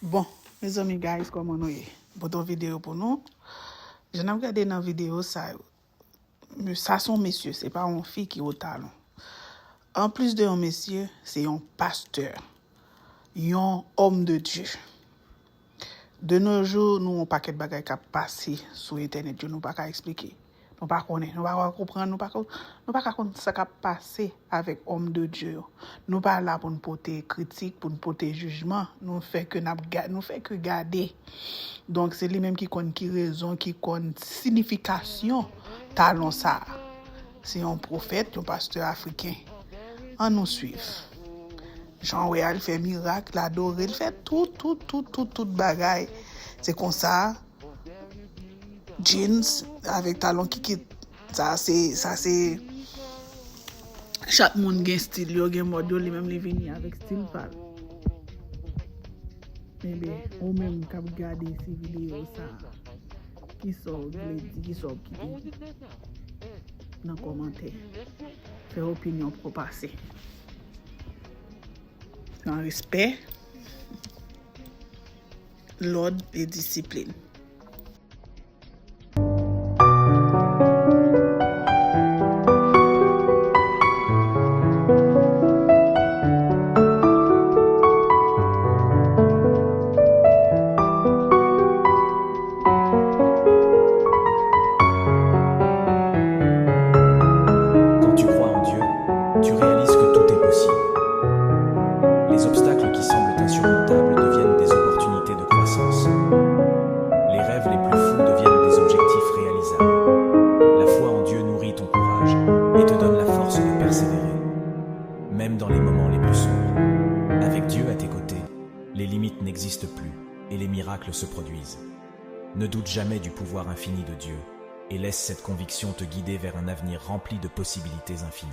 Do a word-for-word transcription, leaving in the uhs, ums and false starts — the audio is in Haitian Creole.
Bon, mezanmi, guys, kòman nou ye? M pote yon videyo pou nou. Jan n ap gade nan videyo sa yo, me- sa se yon mesye, se pa yon fi ki o talon. Anplis de yon mesye, se yon pastè, yon homme de Dieu. De nos jours, nou yon pakèt bagay k ap pase sou entènèt yo, nou pa ka eksplike. Nou pa konnen, nou pa ka konprann, nou pa ka, nou pa ka konn sa k ap pase avèk homme de Dieu yo. Nou pa la pou n pote kritik, pou n pote jijman. Nou fè ke n ap ga- nou fè ke gade. Donk, se li menm ki konn ki rezon, ki konn siyifikasyon talon sa a. Se yon pwofèt, yon pastè afriken. Ann nou swiv. Jan w wè a, l fè mirak, l adore, l fè tout, tout, tout, tout, tout bagay. Se konsa, jeans avèk talon kikit. Sa se, sa se, chak moun gen stil yo, gen mòd yo, li menm li vini avèk stil pa l. Ebyen, ou menm k ap gade ti videyo sa a, kisa w vle di, kisa w ap kite nan kòmantè? Fè opinyon pa w pase. Nan respè, lòd e disiplin. Quand tu crois en Dieu, tu réalises que tout est possible. Les obstacles qui semblent insurmontables deviennent des opportunités de croissance. Les rêves les plus fous deviennent des objectifs réalisables. La foi en Dieu nourrit ton courage et te donne la force de persévérer, même dans les moments les plus sombres. Avec Dieu à tes côtés, les limites n'existent plus et les miracles se produisent. Ne doute jamais du pouvoir infini de Dieu et laisse cette conviction te guider vers un avenir rempli de possibilités infinies.